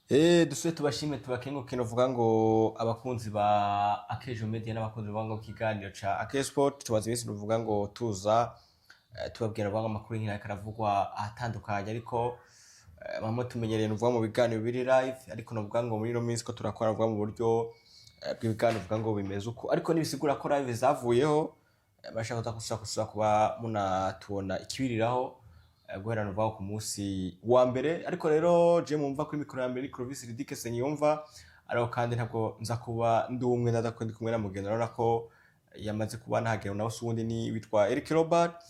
Dusubire tubashime, tubakenguke. Novuga ngo abakunzi ba Akejo Media n'abakunzi bavuga ngo ikiganiro ca Akejo Sport, tumaze iminsi nuvuga ngo tuza tubabwira vuga ngo amakuru nk'aya karavugwa ahatandukanye, ariko bamwe tumenyereye nuvuga mu biganiro biri live, ariko novuga ngo muri ino minsi ko turakora nuvuga mu buryo bw'ibiganiro vuga ngo bimeze uko, ariko nibisigura ko live zavuyeho. Bashaka kuza gusubira kuba munatubona ikibiriraho guhera nuvuga ku munsi wa mbere. Ariko rero je mumva kuri mikoro ya mbere ni Clovis Ridike Senyumva, ariko kandi ntabwo nza kuba ndi umwe, ndaza ko ndi kumwe na mugenzi, urabona ko yamaze kuba nahagera, nawe se uwundi ni witwa Eric Robert.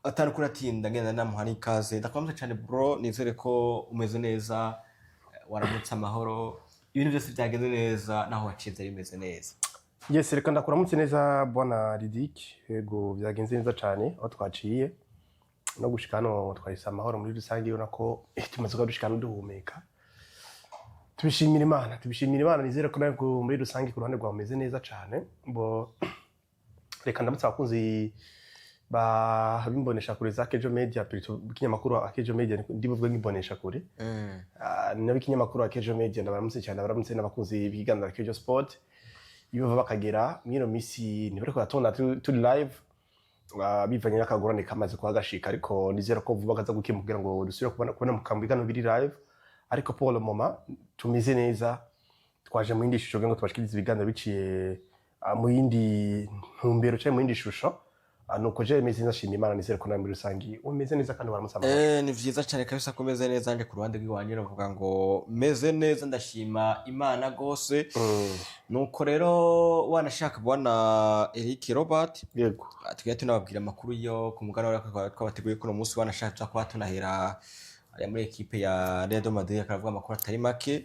Atari kuratinda, ngenda namuha n'ikaze. Ndakwamutse cyane bro, nizere ko umeze neza, waramutse amahoro, ibintu byose byagenze neza naho waciye byari bimeze neza. Yes, reka ndakuramutse neza bwana Ridik. Yego, byagenze neza cyane aho twaciye no gushika hano, twahise amahoro muri rusange. Ubona ko tumaze kuba dushika hano duhumeka, tubishimira Imana, tubishimira Imana. Nizere ko nawe muri rusange ku ruhande rwawe umeze neza cyane. Bo reka ndamutse abakunzi ba bimbonesha kure za Kejo Media, plutôt ikinyamakuru Akejo Media, ndi buvuge nk'imbonesha kure. Ah, ni ikinyamakuru Akejo Media. Ndabaramutse cyane, ndabaramutse n'abakunzi b'ikiganiro Akejo Sport iyo bava bakagera. Mwino misi ntibariko baratubona turi live, bivanye n'akagorane kamaze kuhagashika, ariko nizera ko vuba kaza gukemuka kugira ngo dusubire kubona mu biganiro biri live. Ariko pour le moment tumeze neza, twaje mu yindi shusho kugira ngo tubashikirize ibiganiro biciye mu yindi ntumbero canke mu yindi shusho. Nuko je meze neza, shima Imana. Nizere ko nawe muri rusangi umeze neza kandi waramutse amahoro. Ni vyiza cyane kabisa ko meze neza. Nje ku ruhande rw'iwanje navuga ngo meze neza, ndashima Imana gose. Nuko rero wanashaka bwana Eric Robert, Yego. tugiye tunababwira amakuru yo ku mugabane wa twabateguye kuno munsi. Wanashaka tuza kuba tunahera ari muri ekipe ya Real Madrid, akavuga amakuru atari make.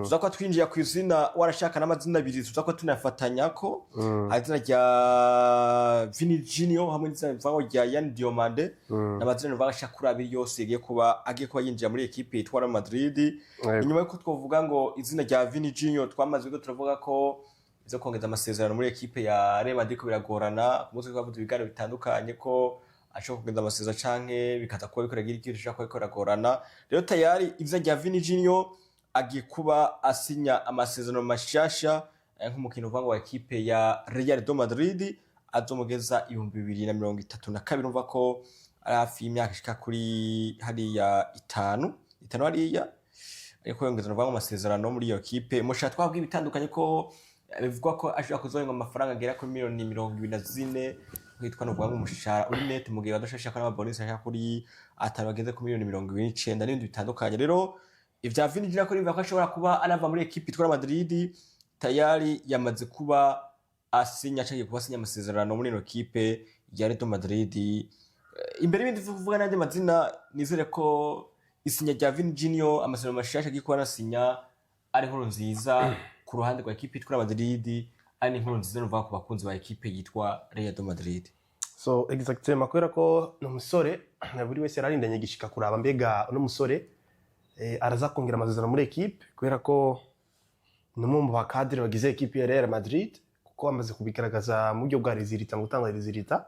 Tuza kuba twinjiye ku izina, warashaka n'amazina abiri tuza kuba tunafatanya ko hari izina rya Vini Junior hamwe n'izina rivuga rya Yan Diomande, n'amazina rivuga ashaka kuri abiri yose agiye kuba yinjira muri ekipe yitwa Real Madrid. Inyuma yuko twavuga ngo izina rya Vini Junior, twamaze ko turavuga ko izo kongeza amasezerano muri ekipe ya Real Madrid ko biragorana. Ku munsi twavuze ibiganiro bitandukanye ko ashobora kugenda amasezerano canke bikaza kuba bikora ikintu bishobora kuba biragorana. Rero tayari izina rya Vini Junior agiye kuba asinya amasezerano mashasha nk'umukino uvuga ngo wa ekipe ya Real de Madrid azomugeza 2032. Umva ko ari hafi y'imyaka ishika kuri hariya itanu, itanu hariya, ariko yongeza uvuga ngo amasezerano muri iyo kipe. Mushaka twabwiye ibitandukanye ko bivugwa ko ashobora kuzorenga amafaranga agera kuri miliyoni 24, kwitwa nuvuga ngo umushahara uri net, mu gihe badashaka ko n'amabonus ashaka kuri atanu bageze ku miliyoni 29 n'ibindi bitandukanye. Rero ivya Vini Junior ko bivuga ko ashobora kuba anava muri ekipe itwara Madrid, tayari yamaze kuba asinya cyangwa kuba asinya amasezerano muri ino kipe ya Real Madrid. Imbere y'ibindi tuvuga n'andi mazina, nizere ko isinya rya Vini Junior, amasezerano mashasha agiye kuba anasinya, ari inkuru nziza ku ruhande rwa ekipe yitwa Madrid, ari n'inkuru nziza nuvuga ku bakunzi ba ekipe yitwa Real Madrid. So exactement, kubera ko ni umusore na buri wese yararindanye gishika kuraba mbega uno musore araza kongera amasezerano muri ekipe, kubera ko ni umwe mu ba cadre bagize ekipe ya Real Madrid, kuko amaze kubigaragaza mu buryo bwa résultat, mu gutanga résultat.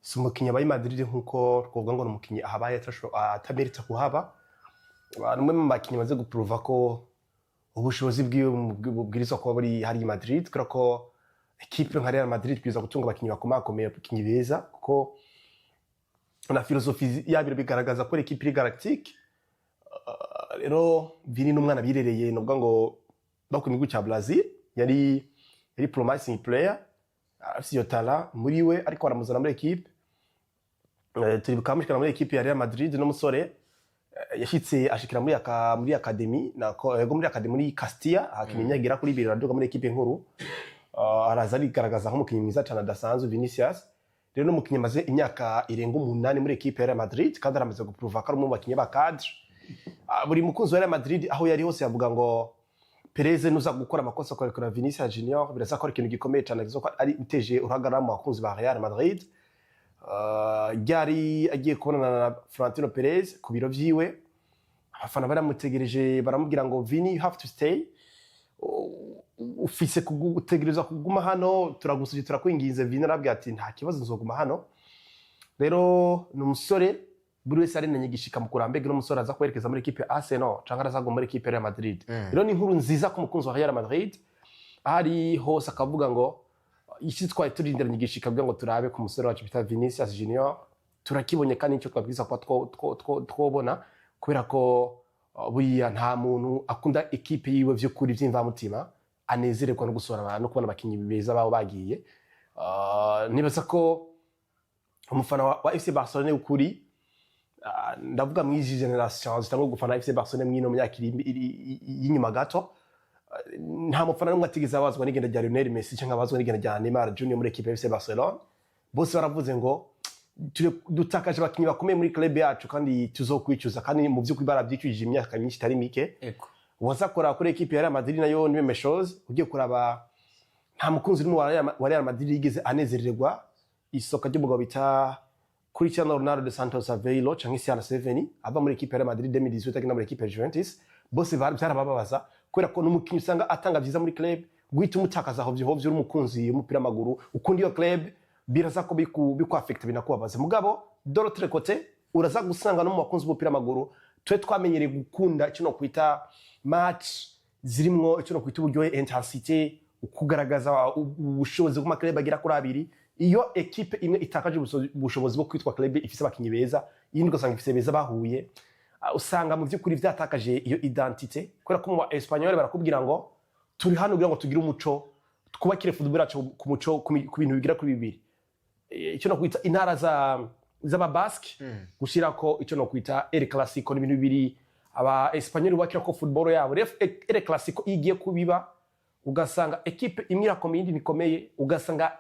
Si umukinnyi abaye Madrid nkuko twovuga ngo ni umukinnyi ahabaye atamerita kuhaba. Ni umwe mu bakinnyi bamaze gupuruva ko ubushobozi bwiwe bubwirizwa kuba buri hari i Madrid, kubera ko ekipe nka Real Madrid ibwirizwa gutunga abakinnyi bakomakomeye, abakinnyi beza, kuko na philosophie yabyo bigaragaza ko ekipe iri galactique. Rero Vini n'umwana birereye, nuvuga ngo bakunda igihugu cya Brazil, yari promising player, afite iyo talent muri we, ariko baramuzana muri ekipe. Turibuka bamushikana muri ekipe ya Real Madrid n'umusore yashitse ashikira muri academy nako, yego, muri academy muri Castilla, hakina imyaka igera kuri 2, araduga muri ekipe nkuru. Araza arigaragaza nk'umukinnyi mwiza cyane adasanzwe Vinicius. Rero n'umukinnyi amaze imyaka irenga 8 muri ekipe ya Real Madrid, kandi aramaze guprova ko ari umwe mu bakinnyi ba cadre. Buri mukunzi wa Real Madrid aho yari hose yavuga ngo Perez nuza gukora amakosa akarekura Vinicius Junior, biraza ko ari ikintu gikomeye cyane, ko ari uteje uruhagarara mu bakunzi ba Real Madrid. Ryari agiye kubonana na Florentino Perez ku biro vyiwe, abafana baramutegereje, baramubwira ngo "Vini, you have to stay, ufise gutegerezwa kuguma hano, turagusubye, turakwinginze." Vini arabwira ati "Nta kibazo, nzoguma hano." Rero ni umusore Buri wese arinanye igishika mu kuramba, mbega uno musore aza kwerekeza muri équipe ya Arsenal canke araza muri équipe ya Real Madrid. Rero ni inkuru nziza ku mukunzi wa Real Madrid ahari hose, akavuga ngo isi twari turindiranye igishika kugira ngo turabe ku musore wacu bita Vinicius Junior, turakibonye, kandi nicyo twabwiza kuba twobona, kubera ko buriya nta muntu akunda équipe yiwe vy'ukuri vy'imvamutima anezererwa no gusohora abantu no kubona abakinyi beza babo bagiye. Nibaza ko umufana wa FC Barcelone ukuri, ndavuga mw'izi génération zitangwa gufana FC Barcelone mw'ino myaka iri y'inyuma gato, nta mufana n'umwe atigeze abazwa n'igenda rya Lionel Messi cyangwa abazwa n'igenda rya Neymar Junior muri équipe ya FC Barcelone. Bose baravuze ngo dutakaje abakinyi bakomeye muri club yacu kandi tuzokwicuza, kandi mu by'ukuri barabyicujije imyaka myinshi itari mike. Waza kuraba kuri équipe ya Real Madrid, nayo ni même chose. Ugiye kuraba, nta mukunzi n'umwe wa Real Madrid yigeze anezererwa isoka ry'umugabo bita Cristiano Ronaldo de Santos Aveiro canke CR7 ava muri équipe ya Real Madrid 2018 agenda muri équipe ya Juventus. Bose byarabababaza, kubera ko n'umukinyi usanga atanga vyiza muri club, guhita umutakaza aho hovyo, uri umukunzi w'umupira w'amaguru ukunda iyo club, biraza ko biku affecte, binakubabaza. Mugabo de l'autre côté, uraza gusanga no mu bakunzi b'umupira w'amaguru twe twamenyereye gukunda icyo no kwita match zirimwo icyo no kwita uburyohe, intensité, kugaragaza ubushobozi bw'ama club agera kuri abiri. Iyo équipe imwe itakaje ubushobozi bwo kwitwa club ifise abakinyi beza, iyindi ugasanga ifise beza bahuye, usanga mu by'ukuri vyatakaje iyo identité, kubera ko mu ba Espanyol barakubwira ngo turi hano kugira ngo tugire umuco, twubakire football yacu ku muco, ku bintu bigera kuri bibiri. Icyo no kwita intara za z'Ababasque, gushirako icyo no kwita El Clasico, ni ibintu bibiri aba Espanyol bubakira ko football yabo. Rero El Clasico iyo igiye kubiba, ugasanga équipe imwe irakomeye, indi ntikomeye, ugasanga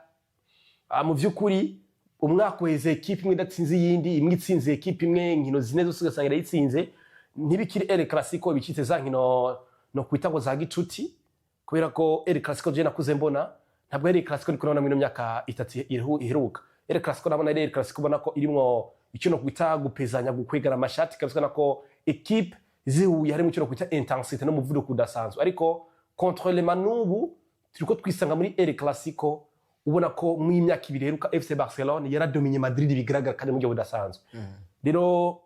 mu by'ukuri umwaka uheze équipe imwe idatsinze iyindi, imwe itsinze équipe imwe inkino zine zose ugasanga irayitsinze, ntibikiri El Clasico, bicitse za nkino no kwita ngo za gicuti. Kubera ko El Clasico je nakuze mbona ntabwo El Clasico ndiko ndabona muri ino myaka 3 iheruka. El Clasico nabona ari El Clasico ubona ko irimwo icyo no kwita gupezanya, gukwegana amashati kabisa, nako équipe zihuye harimo icyo no kwita intensité n'umuvuduko udasanzwe. Ariko contrairement n'ubu turiko twisanga muri El Clasico, ubona ko mu myaka 2 iheruka FC Barcelone yaradominye Madrid bigaragara kandi mu buryo budasanzwe. Rero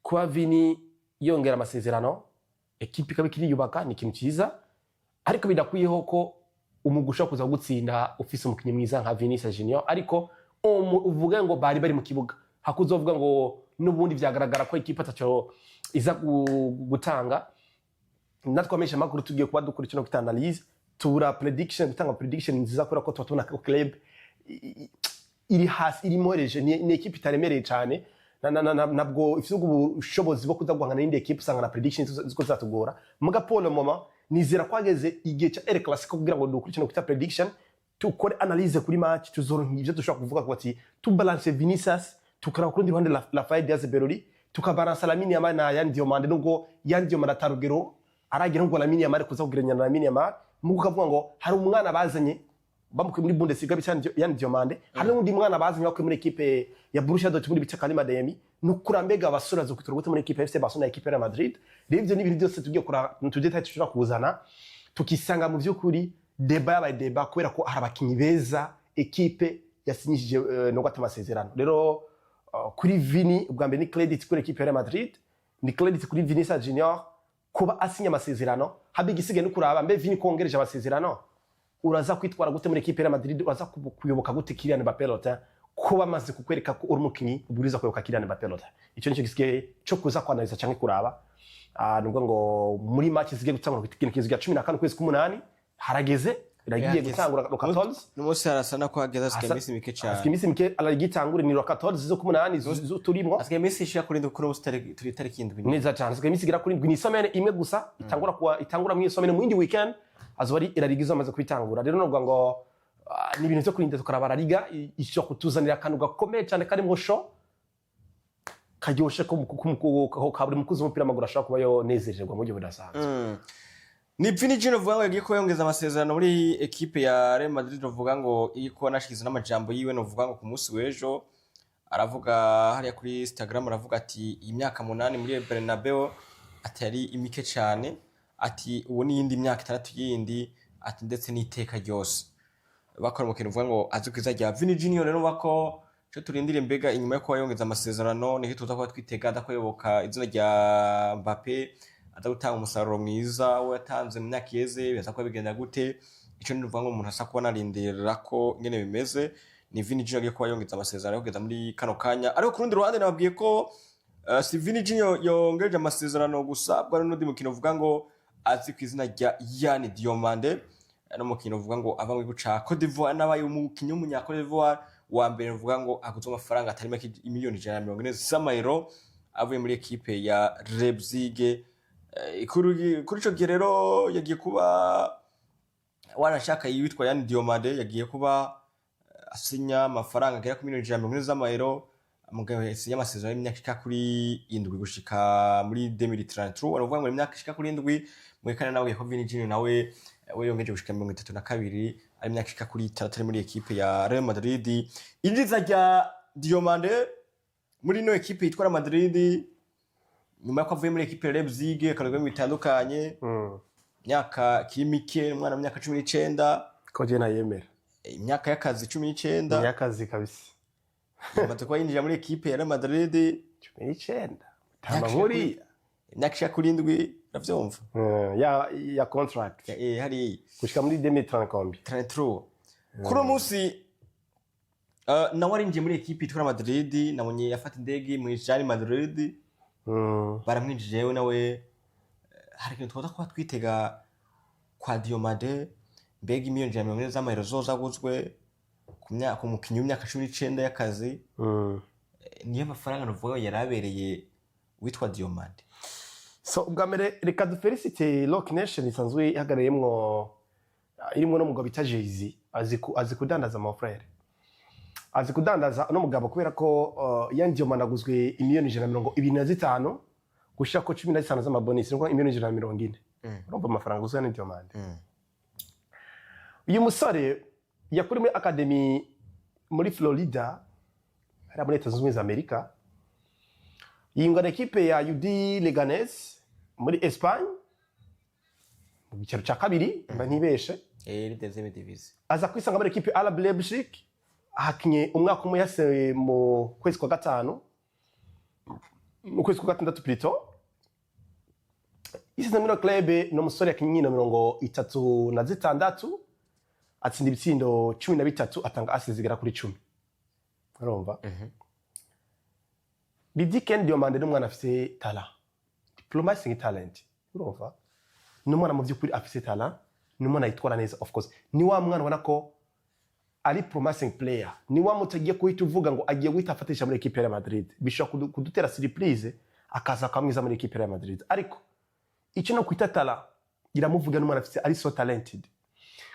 kuba Vini yongera amasezerano, équipe ikaba ikiriyubaka, ni ikintu cyiza, ariko bidakwiyeho ko umugwi ushobora kuza gutsinda ufise umukinnyi mwiza nka Vinicius Junior, ariko uvuge ngo bari mu kibuga hakuzovuga ngo n'ubundi vyagaragara ko équipe ataco iza gutanga. Natwe amenyesha amakuru tugiye kuba dukora icyo no kwita analyse, tubura prediction, gutanga prediction nziza, kubera ko tuba tubona ko club iri hasi, iri moreje, ni équipe itaremereye cyane, nabwo ifite ubwo bushobozi bwo kuza guhangana n'indi équipe, usanga na prediction ziko zizatugora. Muga pour le moment nizera ko hageze igihe cya El Clasico kugira ngo dukore ikintu kwita prediction, tukore analyse kuri match, tuzoronka ivyo dushobora kuvuga ko ati tubalance Vinicius, tukaraba ku rundi ruhande Rafael Diaz Beroli, tukabalansa Lamine Yamal na Yan Diomande, nubwo Yan Diomande atarugero aragira nubwo Lamine Yamal kuza kugereranya na Lamine Yamal. Mugo ukavuga ngo hari umwana bazanye bamukuye muri Bundesliga bita Yan Diomande, hari n'undi mwana bazanye bakuye muri équipe ya Borussia Dortmund bita Karim Adeyemi. Nukura mbega abasore azo kwitura gute muri équipe ya FC Barcelona na équipe ya Real Madrid? Rero ivyo ni ibintu byose tugiye kura tujye tushobora kuzana, tukisanga mu by'ukuri débat yabaye débat, kubera ko hari abakinyi beza équipe yasinyishije no gwata amasezerano. Rero kuri Vini, ubwa mbere ni credit kuri équipe ya Real Madrid, ni credit kuri Vinicius Junior kuba asinya amasezerano. Habe igisigaye no kuraba mbe Vini kongereje amasezerano, uraza kwitwara gute muri équipe ya Real Madrid, uraza kuyoboka gute Kylian Mbappé Lottin, kuba amaze kukwereka ko uri umukinyi ubwiriza kuyoboka Kylian Mbappé Lottin. Icyo nicyo gisigaye cyo kuza kwanaliza canke kuraba. Nubwo ngo muri match zigiye gutangura ku igenekerezo rya 14 ukwezi k'umunani, harageze, iragiye gutangura le 14. N'umunsi harasa no kuhageza, hasigaye iminsi mike Hasigaye cyane. iminsi mike aragitangure, ni le 14 z'ukumunani turimwo. Hasigaye iminsi ishira kuri ndwi, kuri ubu turi tariki 7. Neza cyane, hasigaye iminsi igera kuri 7, ni semaine imwe gusa itangura kuwa, itangura mu semaine, mu yindi weekend azoba ari La Liga izamaze kwitangura. Rero novuga ngo ni ibintu vyo kurinda tukaraba La Liga ishobora kutuzanira akantu gakomeye cyane karimwo show karyoshe ko ka buri mukunzi w'umupira w'amaguru ashobora kuba yonezererwa mu buryo budasanzwe. Ni Vini Junior uvuga ngo yagiye kuba yongeza amasezerano muri équipe ya Real Madrid, uvuga ngo iri kuba nashikiza n'amajambo yiwe, novuga ngo ku munsi w'ejo aravuga hariya kuri Instagram, aravuga ati iyi myaka 8 muri Bernabeu atari imike cyane, ati ubu n'iyindi myaka 6 yindi, ati ndetse n'iteka ryose bakora umukino uvuga ngo azi kwiza rya Vini Junior. Rero bako Ico turindiriye, mbega inyuma yo kuba yongeza amasezerano, niki tuza kuba twitega? Aza kuyoboka izina rya Mbappe, aza gutanga umusaruro mwiza we yatanze mu myaka iheze? Biza kuba bigenda gute? Ico ni ngo umuntu asa kuba anarindirira ko ngene bimeze. Ni Vini Junior agiye kuba yongeza amasezerano kugeza muri kano kanya. Ariko ku rundi ruhande, nababwiye ko si Vini Junior yongeje amasezerano gusa, bwo hari n'undi mukino uvuga ngo azi ku izina rya Yan Diomande, n'umukino uvuga ngo ava mu gihugu ca Cote d'Ivoire, nabaye umukinyi w'umunya Cote d'Ivoire wa mbere uvuga ngo aguzwe amafaranga atari make, 140 miliyoni z'amayero, avuye muri ekipe ya Leipzig. Kuri ico gihe rero yagiye kuba wanashaka yitwa Yan Diomande yagiye kuba asinya amafaranga agera ku 140 miliyoni z'amayero, mugabo yasinya amasezerano y'imyaka ishika kuri 7 gushika muri 2033. Baravuga ngo imyaka ishika kuri 7 muri kane. Nawe ko Vini Junior nawe we yongeje gushika 32, ari imyaka ishika kuri 6 ari muri ekipe ya Real Madrid. Injiza rya Diomande muri ino ekipe yitwa Real Madrid, nyuma y'uko avuye muri ekipe ya Leipzig akarwa bitandukanye, imyaka ikiri mike, umwana w'imyaka 19. Ko je nayemera. Imyaka y'akazi 19. Ni akazi kabisa. Yamaze kuba yinjira muri ekipe ya Real Madrid. 19, tamba nkuriya. Imyaka ishika kuri 7, uravyumva. Ya contract. Hari gushika muri 2030 combien? 33. Kuri uwo munsi nawe arinjiye muri ekipe yitwa Real Madrid, nabonye yafata indege mu Real Madrid. Baramwinjije yewe nawe. Hari ikintu twoza kuba twitega kwa Diomande? Mbega 140 miliyoni z'amayero zoza aguzwe ku mukinyi w'imyaka 19 y'akazi, niyo mafaranga nuvuga yari abereye witwa Diomande? So ubwa mbere reka dufelicite Roc Nation isanzwe ihagarariyemwo, irimwo n'umugabo bita Jay-Z. Azi kudandaza, mon frère, azi kudandaza uno mugabo, kubera ko Yan Diomande aguzwe 125 miliyoni gushira ko 15 z'amabonus, nuko 140 miliyoni. Urumva amafaranga aguzwe na Diomande. Uyu musore yakuri muri academy muri Florida, hariya muri Leta Zunze Ubumwe za Amerika, yingwa na ekipe ya UD Leganes muri Espagne mu gicaro cya kabiri, mba ntibeshe. Ni deuxième division. Aza kwisanga muri ekipe RB Leipzig, hakinye umwaka umwe, yase mu kwezi kwa gatanu, mu kwezi kwa gatandatu plutôt. Isize muri club ni umusore yakinye inkino 36, atsinda ibitsindo 13, atanga assists zigera kuri 10. Urumva, Didi Ken Diomande ni umwana afise talent, promising talent. Urumva, ni umwana mu by'ukuri afise talent, ni umwana yitwara neza. Of course ni wa mwana ubona ko ari promising player, ni wa muto agiye guhita uvuga ngo agiye guhita afatisha muri ekipe ya Real Madrid. Bishobora kudutera surprise, akaza akaba mwiza muri ekipe ya Real Madrid. Ariko icyo no kwita talent iramuvuga, n'umwana afise, ari so talented.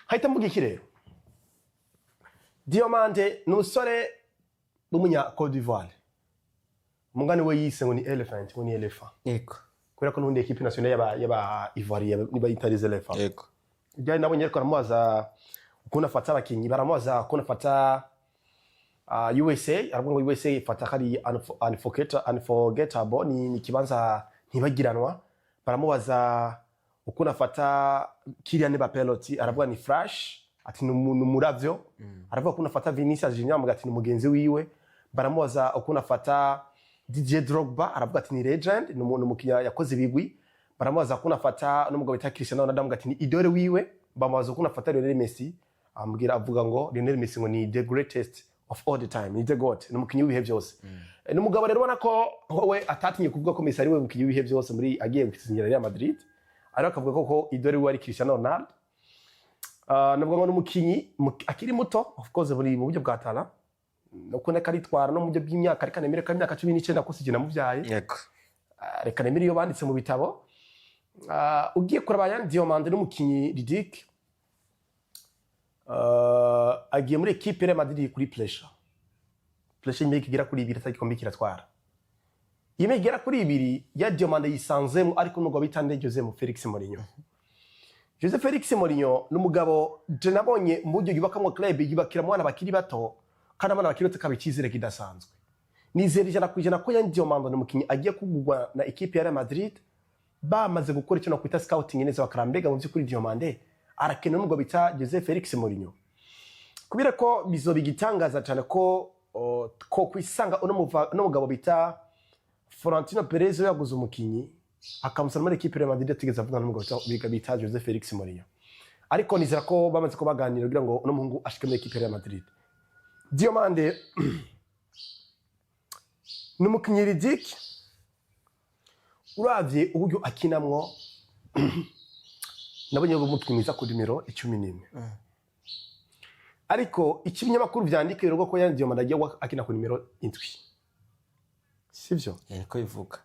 Hahita mvuga iki rero? Diomande ni umusore w'umunya Cote d'Ivoire. Umugani we yise ngo ni elephant, ngo ni elephant, kubera ko n'ubundi ekipe nationale y'aba Ivoirien niba yita les éléphants. Byari nabonye, ariko baramubaza ukuntu afata abakinyi, baramubaza ukuntu afata USA, aravuga ngo USA ifata ko ari unforgettable, ni ikibanza ntibagiranwa. Baramubaza ukuntu afata Kylian Mbappé Loti, aravuga ni flash, ati ni umuravyo. Aravuga ukuntu afata Vinicius Junior, amuga ati ni mugenzi wiwe. Baramubaza ukuntu afata Didier Drogba, aravuga ati ni legend, ni umukinnyi yakoze ibigwi. Baramubaza ukuntu afata n'umugabo bita Cristiano Ronaldo, amuga ati ni idole wiwe. Bamubaza ukuntu afata Lionel Messi, ambwira, avuga ngo Lionel Messi ngo ni the greatest of all the time, ni the GOAT, ni umukinnyi w'ibihe byose. Ni umugabo rero ubona ko we atatinye kuvuga ko Messi ari we mukinnyi w'ibihe byose muri agiye gusinyira Real Madrid, ariko akavuga ko idole wiwe ari Cristiano Ronaldo. Navuga ngo ni umukinnyi akiri muto, of course muri mu buryo bwa talent nuko neka aritwara, no mu buryo bw'imyaka. Reka nemere ko imyaka 19, ko sijye namubyaye. Reka nemere iyo banditse mu bitabo. Ugiye kuraba Yan Diomande n'umukinnyi Ridic, agiye muri ekipe Real Madrid kuri pressure y'imyaka igera kuri 2 atagikombe kiratwara. Iyo myaka igera kuri 2 ya Diomande yisanzemo, ariko nubwo bita nde, Jose Felix Mourinho. Jose Felix Mourinho ni umugabo je nabonye mu buryo yubakamo club, yubakira mu bana bakiri bato, kandi abana bakiri bato kaba icyizere kidasanzwe. Nizera 100% ko Yan Diomande ni umukinnyi agiye kugurwa na ekipe ya Real Madrid bamaze gukora icyo nakwita scouting neza, bakarambega mu by'ukuri Diomande arakenewe n'ubwo bita Jose Felix Mourinho, kubera ko bizoba igitangaza cyane ko two kwisanga uno mugabo bita Florentino Perez we yaguze umukinyi akamusana muri équipe ya Madrid atigeze avugana n'umugabo bita Jose Felix Mourinho. Ariko nizera ko bamaze ko baganira kugira ngo uno muhungu ashike muri équipe ya Madrid. Diomande ni umukinyi ridike. Uravye uburyo akinamwo, nabonye umukinyi mwiza ku nimero 11, ariko ikinyamakuru vyandika rero ko Yan Diomande agiye akina ku nimero 7, sivyo? Niko bivuga.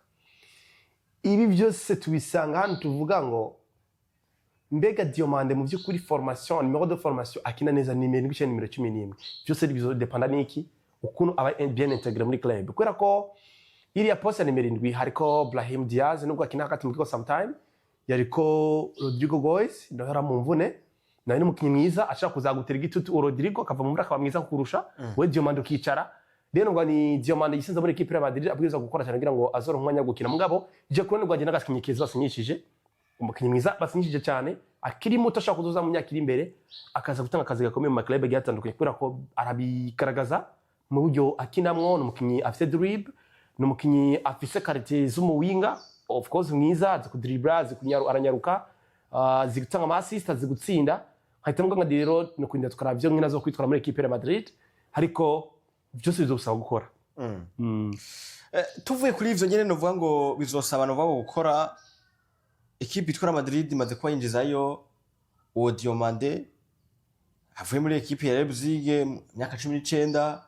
Ibi byose tubisanga hano, tuvuga ngo mbega Diomande mu by'ukuri formation, numéro de formation akina neza nimero 7 cyangwa nimero 11? Byose bizodepanda n'iki? Ukuntu aba bien intégré muri club, kubera ko iriya poste ya nimero 7 hariko Brahim Diaz, nubwo akina hagati mu kigo sometime, yariko Rodrigo Goes ndahora mu mvune, nawe ni umukinnyi mwiza ashaka kuzagutera igitutu. Uwo Rodrigo akava mu mvune akaba mwiza kukurusha we, Diomande ukicara. Rero ngo ni Diomande yisenze muri équipe ya Madrid, abwirizwa gukora cyane kugira ngo azoronke umwanya wo gukina. Mugabo je kubona rwanjye n'agakinyi keza basinyishije, umukinnyi mwiza basinyishije cyane akiri muto, ashaka kuzoza mu myaka iri imbere akaza gutanga akazi gakomeye mu ma club agiye atandukanye, kubera ko arabigaragaza mu buryo akinamwo. Ni umukinnyi afise dribble, ni umukinnyi afise qualité z'umuwinga, of course mwiza, azi kudribla, azi aranyaruka, azi gutanga ama assist, azi gutsinda. Nkahita mvuga ngo rero ni ukurinda tukaraba ivyo nkina zo kwitwara muri équipe ya Madrid, ariko byose bizosaba gukora. Tuvuye kuri ivyo nyene, novuga ngo bizosaba, novuga ngo gukora. Ekipe itwara Madrid imaze kuba yinjizayo uwo Diomande avuye muri ekipe ya Leipzig mu myaka 19,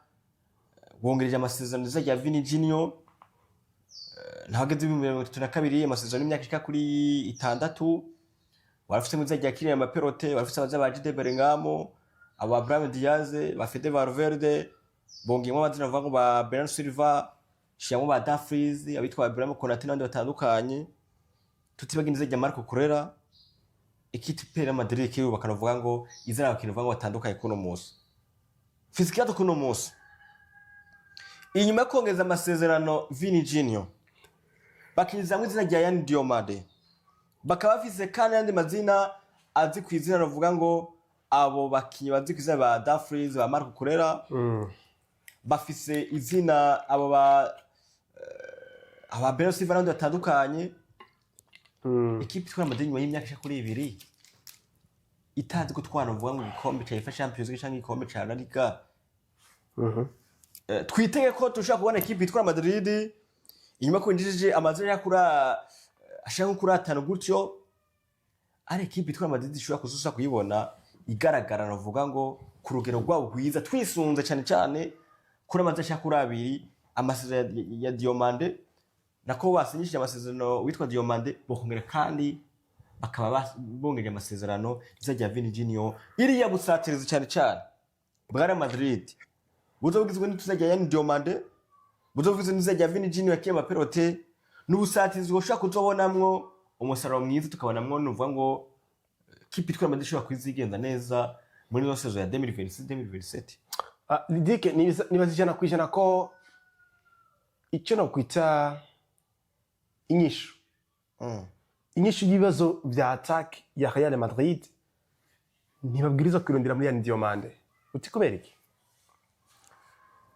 bongereje amasezerano neza ya Vini Junior, naho ageze 2032, amasezerano y'imyaka ishika kuri 6. Warafise mwiza rya Kylian Mbappé Lottin, warafise abaza ba Jude Bellingham, aba Brahim Diaz, ba Fede Valverde, bongeyemo amazina bavuga ngo ba Bernardo Silva, shiramo ba Dumfries, abitwa ba Ibrahim Konate n'abandi batandukanye, tutibagiye neza rya Marc Cucurella. Ekipe ya Madrid ikiyubaka, novuga ngo izina abakinyi bavuga ngo batandukanye kuno munsi. Mfise ikibazo kuno munsi: inyuma yo kongeza amasezerano Vini Junior, bakinjizamwo izina rya Yan Diomande, bakaba bafise kandi ayandi mazina azi ku izina, bavuga ngo abo bakinyi bazi ku izina ba Dumfries, ba Marc Cucurella, bafise izina abo ba aba Bernardo Silva n'abandi batandukanye. Ikipe itwara Madrid nyuma y'imyaka ishika kuri 2 itazi gutwara, uvuga ngo igikombe ca UEFA Champions League canke igikombe ca La Liga, twitege ko dushobora kubona ekipe itwara Madrid inyuma ko yinjije amazina ya kuri ashaka nko kuri 5 gutyo, ari ekipe itwara Madrid ishobora kuzusa kuyibona igaragara, navuga ngo ku rugero rwabo rwiza, twisunze cyane cyane kuri amazina ashaka kuri 2, amasezerano ya Diomande, nako basinyishije amasezerano witwa Diomande, bokongera kandi bakaba bongeje amasezerano izina rya Vini Junior. Iriya busatirizi cyane cyane bwa Real Madrid buzo bugizwe n'ituzina rya Yan Diomande, buzo bugizwe n'izina rya Vini Junior yakiye amaperote, n'ubusatirizi bushobora kuzobonamwo umusaruro mwiza, tukabonamwo nuvuga ngo kipe itwara Madrid ishobora kwizigenza neza muri ino saison ya 2026 2027. Ah, Lidike, nibaza 100% ko icyo nakwita inyishu inyishu y'ibibazo vya attaque ya Real Madrid ntibabwiriza kwirondera muri Yan Diomande. Uti kubera iki?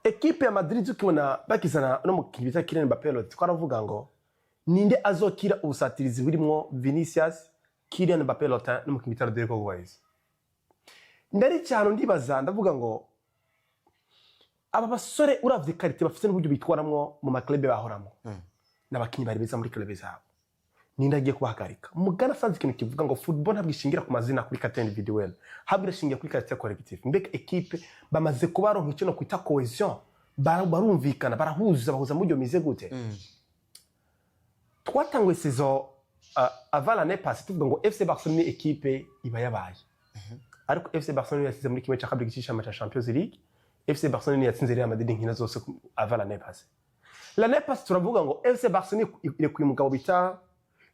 Ekipe ya Madrid ukibona bakizana no mukinyi bita Kylian Mbappé Lottin, twaravuga ngo ninde azokira ubusatirizi burimwo Vinicius, Kylian Mbappé Lottin n'umukinyi bita Rodrigo Goes? Ndari cyane ndibaza, ndavuga ngo aba basore, uravye qualité bafite n'uburyo bitwaramwo mu ma club bahoramwo, n'abakinyi bari beza muri club zabo, ninde agiye kubahagarika? Mugana asanze ikintu kivuga ngo football ntabwo ishingira ku mazina, kuri qualité individuelle, ahubwo irashingira kuri qualité collective. Mbega ekipe bamaze kubaronka icyo no kwita cohésion, barumvikana, barahuza, bahuza mu buryo bimeze gute? Twatanguye saison avant l'année passée tuvuga ngo FC Barcelone ni ekipe iba yabaye, ariko FC Barcelone yasize muri 1/2 cy'ishama cya Champions League. FC Barcelone yatsinze Real Madrid inkino zose avant l'année passée. L'année passée turavuga ngo FC Barcelone irekuye umugabo bita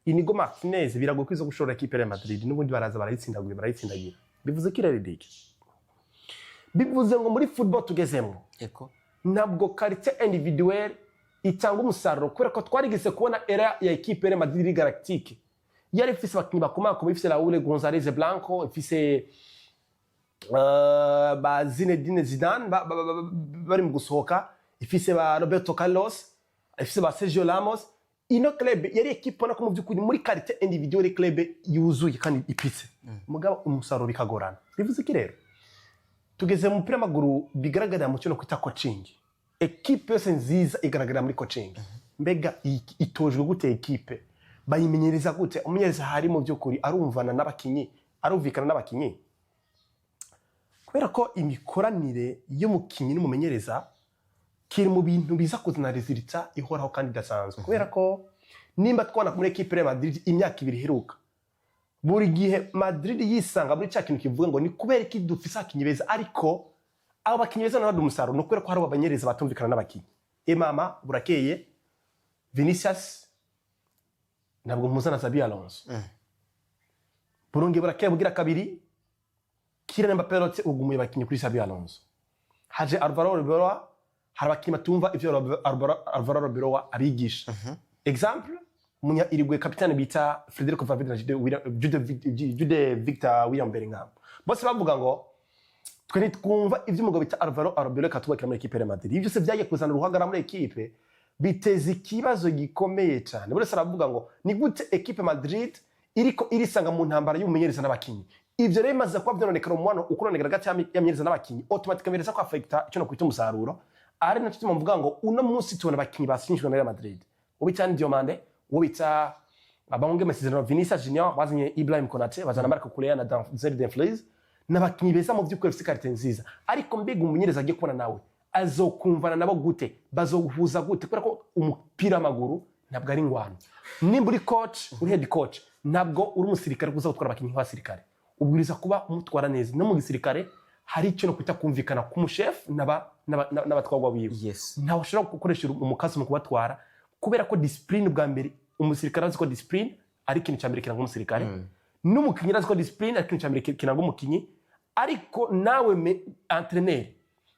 Inigo Martinez, biragoye ko izo gushora ekipe ya Real Madrid, n'ubundi baraza barayitsindaguye, barayitsindagira. Bivuze ko iraridik, bivuze ngo muri football tugezemo ntabwo qualité individuelle itanga umusaruro, kubera ko twarigeze kubona era ya ekipe ya Real Madrid galactique yari ifise abakinyi bakomakomeye, ifise Raúl González Blanco, ifise Ba Zinedine Zidane bari mu gusohoka, ifise ba Roberto Carlos, ifise ba Sergio Ramos. Ino club yari équipe ubona ko mu by'ukuri muri qualité individuelle club yuzuye kandi ipitse, mugabo umusaruro bikagorana. Bivuze iki rero? Tugeze mu mupira w'amaguru bigaragarira mu cyo no kwita coaching. Équipe yose nziza igaragarira muri coaching. Mbega itojwe gute? Équipe bayimenyereza gute? Umumenyereza hari mu by'ukuri arumvana n'abakinyi, arumvikana n'abakinyi? Kubera ko imikoranire y'umukinyi n'umumenyereza kiri mu bintu biza kuzana résultat ihoraho kandi idasanzwe. Kubera ko nimba twabona muri équipe ya Madrid imyaka 2 iheruka, buri gihe Madrid yisanga muri cya kintu kivuga ngo ni kubera iki dufise abakinyi beza, ariko abo bakinyi beza nabo umusaruro ni ukubera ko hari abamenyereza batumvikana n'abakinyi. Emama burakeye, Vinicius ntabwo mpuza na Xabi Alonso. Burongeye burakeye bugira kabiri, Kylian Mbappé yarotse ugumuye abakinyi kuri Xabi Alonso. Haje Alvaro Arbeloa, hari abakinyi batumva ivyo Alvaro Arbeloa abigisha. Exemple, umunya Uruguay kapitani bita Federico Valverde na Jude Victor William Bellingham, bose bavuga ngo twe ntitwumva ivyo umugabo bita Alvaro Arbeloa katubakira muri équipe ya Madrid. Ibyo byose byagiye kuzana uruhagara muri équipe, biteza ikibazo gikomeye cyane. Buri wese aravuga ngo ni gute équipe Madrid iriko irisanga mu ntambara y'umumenyereza n'abakinyi? Ivyo rero bimaze kuba vyononekara, umubano ukononekara hagati y'amenyereza n'abakinyi, automatiquement bireza ko affecta icyo no kwita umusaruro. Ari naco gituma mvuga ngo uno munsi tubona abakinyi basinyishwe na Real Madrid, uwo bita Diomande, uwo bita abahungu amasezerano Vinicius Junior, bazanye Ibrahim Konate, bazana Marc Cucurella na Denzel Dumfries, n'abakinyi beza mu by'ukuri bafite qualité nziza. Ariko mbega umumenyereza agiye kubona nawe azokumvana nabo gute? Bazohuza gute? Kubera ko umupira w'amaguru ntabwo ari ingwano. Nimba uri coach, uri head coach, ntabwo uri umusirikare uza gutwara abakinyi nk'abasirikare. Ubwiriza kuba umutwara neza. No mu gisirikare hari icyo no kwita kumvikana k'umushefu n'abatwarwa biwe. Ntawe ushobora gukoresha umukasi mu kubatwara, kubera ko discipline bwa mbere, umusirikare azi ko discipline ari ikintu cya mbere kiranga umusirikare, n'umukinnyi azi ko discipline ari ikintu cya mbere kiranga umukinnyi. Ariko nawe entraîneur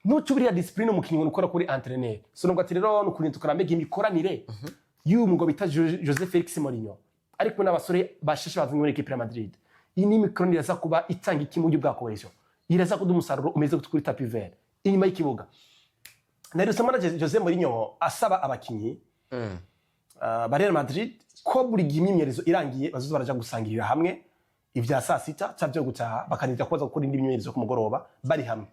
ntuce buriya discipline umukinnyi ngo ukora kuri entraîneur. So nubwo ati rero ni ukurinda tukarambega imikoranire y'uyu mugabo bita Jose Felix Mourinho ariko n'abasore bashashe bazanye muri équipe ya Madrid. Iyi ni imikoranire iraza kuba itanga iki mu buryo bwa cohésion, iraza kuduha umusaruro umeze gute kuri tapis vert, inyuma y'ikibuga? Narusamo na Jose Mourinho asaba abakinyi ba Real Madrid ko buri gihe imyimenyerezo irangiye bazoza baraja gusangirira hamwe ibya saa sita cyangwa byo gutaha, bakarinda kubaza gukora indi myimenyerezo ku mugoroba bari hamwe.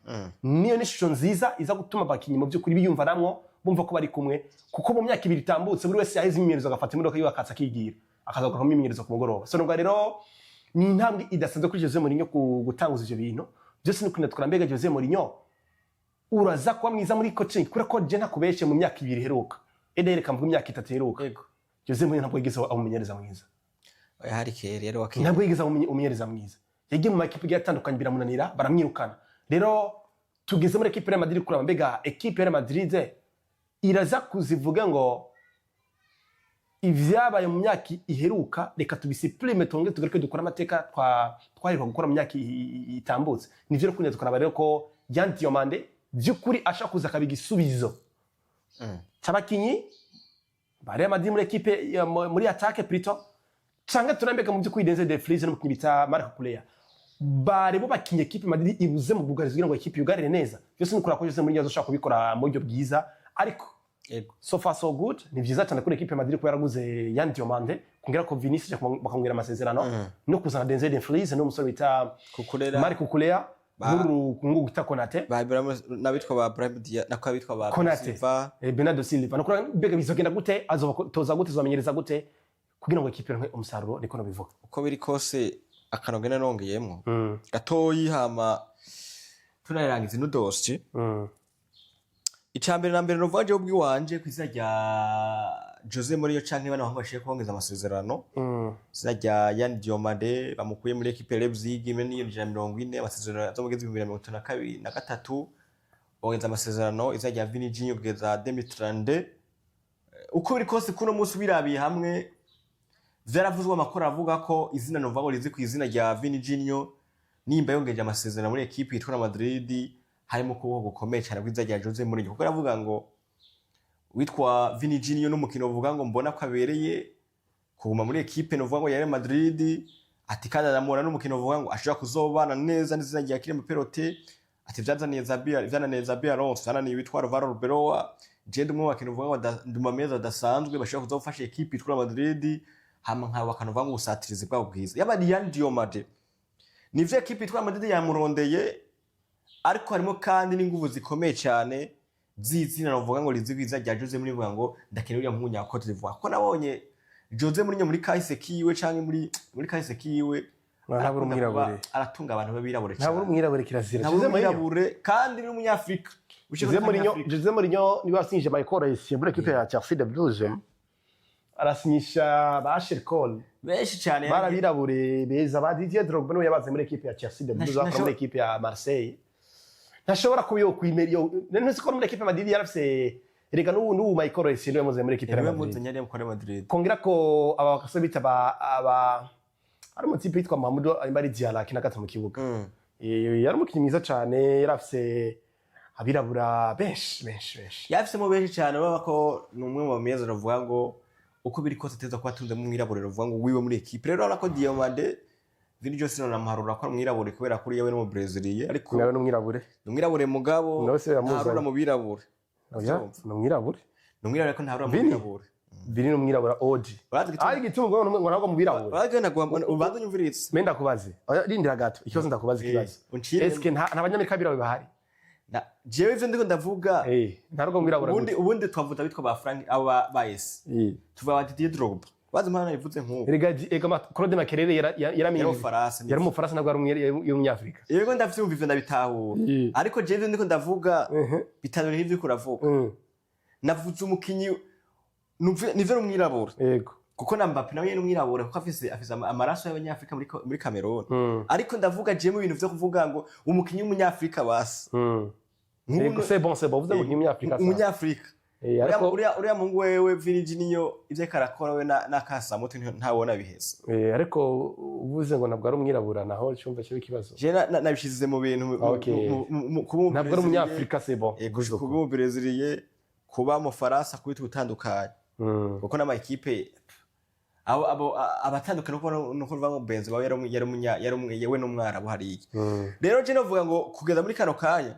Niyo ni ishusho nziza iza gutuma abakinyi mu by'ukuri biyumvanamwo, bumva ko bari kumwe, kuko mu myaka 2 itambutse buri wese yaheze imyimenyerezo agafata imodoka yiwe akaza akigira, akaza gukora imyimenyerezo ku mugoroba. So nubwo rero ni intambwe idasanzwe kuri Jose Mourinho gutanguza ivyo bintu byose, ni kurinda mbega Jose Mourinho uraza kuba mwiza muri coaching, kubera ko je ntakubeshe, mu myaka 2 iheruka, edere kamvuga imyaka 3 iheruka, Jose Mourinho ntabwo yigeze aba umumenyereza mwiza. Oya, hari kera rero wakera. Ntabwo yigeze aba umumenyereza mwiza. Yagiye mu makipe agiye atandukanye biramunanira, baramwirukana. Rero tugeze muri équipe ya Real Madrid kuraba mbega équipe ya Real Madrid iraza kuzivuga ngo ivyabaye mu myaka iheruka reka tubisupprime, tongere tugaruke dukora amateka twaheruka gukora mu myaka itambutse. Nivyo rero kurinda tukaraba rero ko Yan Diomande vy'ukuri ashaka kuza akaba igisubizo c'abakinyi ba Real Madrid muri équipe muri attaque plutôt, canke turambeka mu by'ukuri Denzel Dumfries n'umukinyi bita Marc Cucurella bari bo bakinye équipe Madrid ibuze mu bwugarizi kugira ngo équipe yugarire neza. Byose ni ukuri ko Jose Mourinho azoshobora kubikora mu buryo bwiza, ariko so far so good. Ni vyiza cyane kuri équipe ya Madrid kuba yaraguze Yan Diomande, kongera ko Vinicius bakamwongera amasezerano, no kuzana Denzel Dumfries n'umusore bita Cucurella. Marc Cucurella n'uru kungu bita Konate. Ba n'abitwa ba Brahim Diaz nako abitwa ba Konate. Silva. Bernardo Silva. No kuri mbega bizogenda gute? Azotoza gute? Azobamenyereza gute kugira ngo équipe ironke umusaruro? Niko nabivuga. Uko biri kose, akantu ngena nongeyemwo gatoyi hama tunarangiza ino dossier. Ica mbere na mbere novuga jewe ubwiwanje kw'izina rya Jose Mourinho canke bano bahungu bashiye kongeza amasezerano, izina rya Yan Diomande bamukuye muri équipe ya Leipzig 140 miliyoni, amasezerano azomugeza 2032 na gatatu, bongeza amasezerano izina rya Vini Junior kugeza 2032. Uko biri kose, kuno munsi birabiye hamwe vyaravuzwe, amakuru avuga ko izina novuga ngo rizi ku izina rya Vini Junior nimba yongeje amasezerano muri équipe yitwa Madrid, harimo ukuboko gukomeye cyane kw'izina rya Jose Mourinho, kuko aravuga ngo witwa Vini Junior n'umukino uvuga ngo mbona ko abereye kuguma muri équipe novuga ngo ya Real Madrid. Ati kandi aramubona n'umukino uvuga ngo ashobora kuzobana neza n'izina rya Kylian Mbappé. Ati vyazaniye Xabi, vyananiye Xabi Alonso, vyananiye witwa Alvaro Arbeloa. Je ndi umwe mu bakinyi uvuga ngo ndi mu meza adasanzwe bashobora kuzofasha ekipe yitwa Madrid, hama nkaba bakanuvuga ngo ubusatirizi bwabo bwiza. Yaba Yan Diomande, nivyo ekipe yitwa Madrid yamurondeye, ariko harimo kandi n'inguvu zikomeye cyane z'izina navuga ngo rizwi kw'izina rya Jose Mourinho, uvuga ngo ndakeneye uriya muhungu nya Cote d'Ivoire, ko nabonye Jose Mourinho muri kahise kiwe canke muri kahise kiwe Ntabwo uri arakunda umwirabure. Aratunga abantu b'abirabure Ntabwo uri cyane. umwirabure, kirazira. Ntabwo uri Jose Mourinho. umwirabure kandi ni umunyafrika. Jose Mourinho, Jose Mourinho niwe wasinyije Michael Essien muri equipe ya Chelsea de Blues, arasinyisha ba Ashley Cole. Benshi cyane. Barabirabure beza, ba Didier Drogba niwe yabaze muri equipe ya Chelsea de Blues, akora muri equipe ya Marseille. Ntashobora kuba yo kwimera yo none ko muri equipe ya Madrid yarafise rega n'ubu Michael Essien niwe yamuze muri equipe ya Niwe Madrid. muzanye yari muri Madrid. Kongera ko aba bakase bita aba ari umutipe yitwa Mamadou ari Diarra akina kata mu kibuga. Yari umukinnyi mwiza cyane, yarafise abirabura benshi benshi benshi. Yafisemo benshi cyane, urabona ko ni umwe mu bameza bavuga ngo uko biri kose ateza kuba atunzemo umwirabure bavuga ngo wiwe muri ekipe. Rero urabona ko Diomande, Vini Jose namuharura ko ari umwirabure kubera ko uriya we ni Breziliye, ariko Nawe n'umwirabure. Ni umwirabure mugabo Nawe se yamuzanye. ntarura mu birabure. Oya, ni umwirabure. Ni umwirabure ariko ntarura mu Vini? birabure. Vini ni umwirabura oji. Urazi igituma- Ari igituma ngo ntabwo mu birabure. Urazi ko ubanza unyumviritse. Mbe ndakubaze. Oya, rindira gato, ikibazo ndakubaza ikibazo. Uncire. Eske nta banyamerika birabure bahari? Jewe ivyo ndiko ndavuga, Ntabwo mu birabure. ubundi twavuga bitwa ba Frank abo ba S, tuvuga ba Didier Drogba, bazi impamvu nabivuze nk'ubu. Erega Claude Makelele yaramenye. Yari Umufaransa. Yari Umufaransa, ntabwo yari yari umunyafrika. Yego, ndavyumva ivyo, ndabitahura. Ariko jewe ivyo ndiko ndavuga bitandukanye n'ivyo uriko uravuga. Navuze umukinyi nivyo ni umwirabura, kuko na Mbappe nawe ni umwirabura, kuko afise amaraso y'abanyafrika muri Cameroon. Ariko ndavuga jewe mu bintu vyo kuvuga ngo umukinyi w'umunyafrika basi. Yego, c'est bon, c'est bon, uvuze ngo ni umunyafrika sa. Umunyafrika. Ariko Uriya muhungu wewe Vini Junior, ivyo ariko arakora we n'akasamuti ntabona biheze. Ariko uvuze ngo ntabwo ari umwirabura, naho cyumva kiba ikibazo. Je nabishize mu bintu kuba Ntabwo ari umunyafrika, c'est bon. Kuba umubreziliye, kuba umufaransa, kubita ubutandukanye, kuko n'amakipe abo abatandukanye nuko uvuga ngo Benzema we yari umunya yari we n'umwarabu hariya. Rero je novuga ngo kugeza muri kano kanya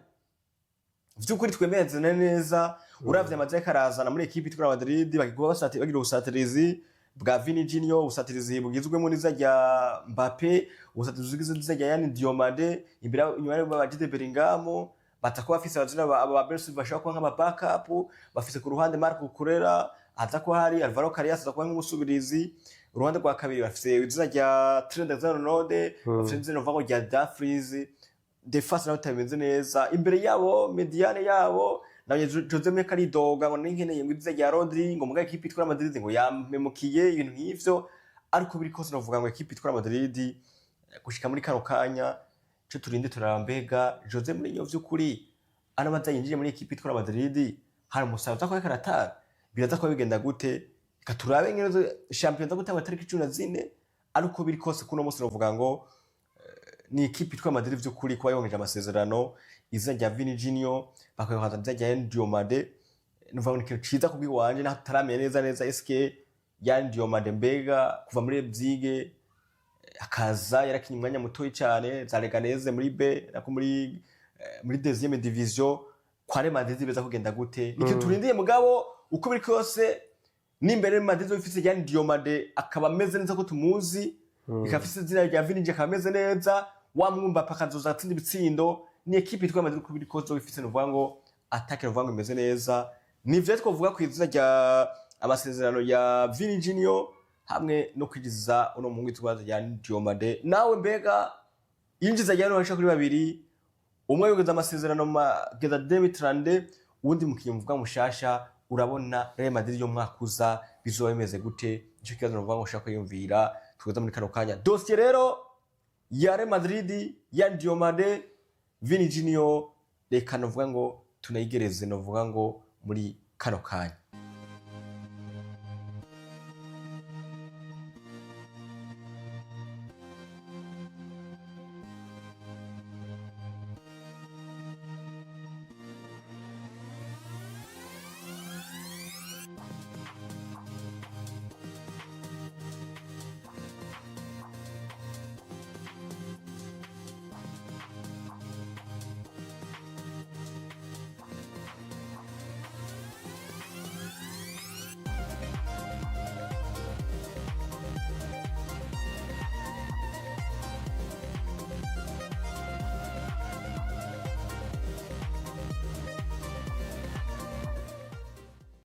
vy'ukuri twemezane neza, uravye amaze karazana muri ekipe itwara Madrid, bagikuba basati bagira ubusatirizi bwa Vini Junior, ubusatirizi bugizwemo n'iza rya Mbappe, ubusatirizi bugizwe n'iza rya Yan Diomande, imbere inyuma yabo ba Jude Bellingham, batakuba bafise abazina aba Bersu bashobora kuba nk'aba backup, bafise ku ruhande Marc Cucurella, aza kuba hari Alvaro Carreras aza kuba nk'umusubirizi. Uruhande rwa kabiri bafise izina rya Trent Alexander-Arnold, bafise izina uvuga rya Dumfries, défense nayo itameze neza. Imbere yabo médiane yabo nawe Jose Mourinho aridoga ngo ninkeneye ngo izina rya Rodri, ngo muga ekipe itwara Madrid ngo yampemukiye, ibintu nk'ivyo. Ariko biri kose novuga ngo ekipe itwara Madrid gushika muri kano kanya ico turinde turarambega Jose Mourinho vy'ukuri anamaze yinjiye muri ekipe itwara Madrid, hari umusaruro uza kuba karatanga, biraza kuba bigenda gute? Reka turabe ingene shampiyona iza gutangwa tariki 14. Ariko biri kose kuno munsi novuga ngo ni ikipe itwara Madrid vy'ukuri kuba yongeje amasezerano izina rya Vini Junior, bakayohaza izina rya Diomande, nuvuga ngo ni ikintu ciza kubw'iwanje, naho tutaramenya neza neza eske Yan Diomande mbega kuva muri Leipzig akaza yarakinye umwanya mutoyi cyane za Leganés muri B nako muri deuxième division kwa Real Madrid, beza kugenda gute? Nicyo turindiye. Mugabo uko biri kose n'imbere Madrid ifise Yan Diomande akaba ameze neza ko tumuzi, ikaba ifise izina rya Vini akaba ameze neza, wa mwumva akazoza atsinda ibitsindo, ni ekipe itwa Madrid uko biri kose ifise nuvuga ngo attaque nuvuga ngo imeze neza. Nivyo twovuga ku izina rya amasezerano ya Vini Junior hamwe no kwinjiza uno muhungu witwa Yan Diomande. Nawe mbega yinjiza rya bashika kuri babiri, umwe yogeza amasezerano mageza 2032, uwundi mukinyi muvuga mushasha, urabona Real Madrid yo mwaka uza bizoba bimeze gute? Nico kibazo nuvuga ngo ushaka kwiyumvira tugeze muri kano kanya. Dossier rero ya Real Madrid, Yan Diomande, Vini Junior, reka novuga ngo tunayigereze novuga ngo muri kano kanya.